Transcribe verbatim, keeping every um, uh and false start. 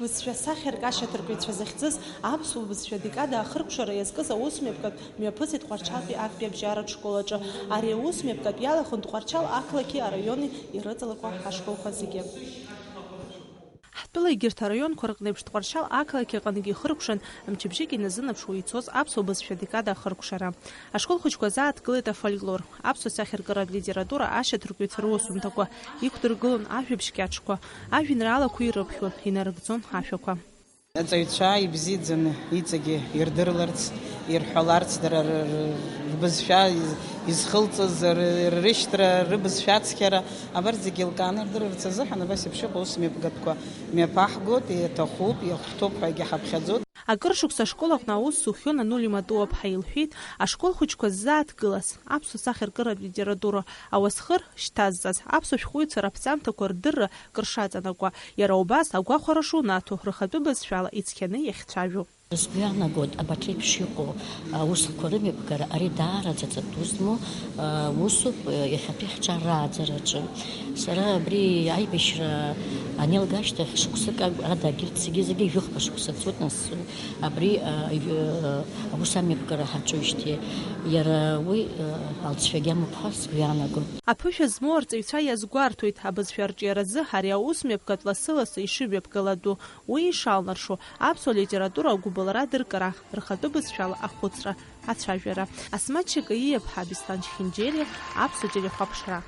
Бызшәа сахьаркы ашьаҭаркыҩцәа захьӡыз аԥсуа бызшәа декада ахыркәшара иазкыз аусмҩаԥгатә мҩаԥысит Тҟәарчалтәи актәи абжьаратә школ аҿы. Ари аусмҩаԥгатә иалахәын Тҟәарчал ақалақьи араиони ирыҵалақәа ашколқәа зегьы. Ҳтәыла егьырҭ араионқәа рҟны еиԥш Тҟәарчал ақалақь аҟынгьы ихыркәшан, мчыбжьык иназынаԥшуа ицоз аԥсуа бызшәа декада ахыркәшара. Ашкол хәыҷқәа азааҭгылеит афольклор, аԥсуа сахьаркыратә литература ашьаҭаркҩцәа русумҭақәа, иқәдыргылон ажәабжь кьаҿқәа, ажәеинраалақәа ирыԥхьон, инарыгӡон ашәақәа. Аҵаҩцәа ибзиаӡаны иҵегьы ирдырларц, ирҳәаларц, дара ры-, ры-, рбызшәа из-, изхылҵыз, ры-, рышьҭра, рыбызшәа ацқьара, абарҭ зегьы еилкааны ирдырырц азыҳәан абас еиԥш иҟоу ус мҩаԥгатәқәа мҩаԥаҳгоит, иаҭахуп, иахәҭоуп ҳәагьы ҳаԥхьаӡоит. Акыр шықәса ашкол аҟны аус зухьоу Нанули Матуаԥҳа илҳәеит, ашкол хәыҷқәа ззааҭгылаз, аԥсуа сахьаркыратә литература ауасхыр шьҭазҵаз аԥсуа шәҟәыҩҩцәа раԥҵамҭақәа рдырра кыр шаҵанакуа, иара убас агәахәара шунаҭо, рхатәы бызшәала ицқьаны иахьцәажәо. Сгәы иаанагоит, абарҭ реиԥш иҟоу аусқәа рымҩаԥгара, ари даараӡа ҵатәы змоу, а, усуп, а, иахьатәи ҳҿар рааӡараҿы. Сара абри аибашьра анеилга ашьҭахь шықәсык ак-, ада егьырҭ зегьы-зегьы жәохәба шықәса ҵуеит, нас абри, а, ҩ-, аус амҩаԥгара ҳаҿуижьҭеи. Иара уи, а, алҵшәагьы амоуп ҳәа сгәы иаанагоит. Аԥышәа змоу арҵаҩцәа иазгәарҭоит, абызшәа арҿиаразы ари аус мҩаԥгатә лассы-лассы ишымҩаԥгалатәу. Уи ишалнаршо, аԥсуа литература агәыбылра адыркара, рхатәы бызшәала ахәыцра, ацәажәара. Асмаҭ Шьакаиа-иԥҳа, Беслан Чхинџьериа, аԥсуа телехәаԥшра.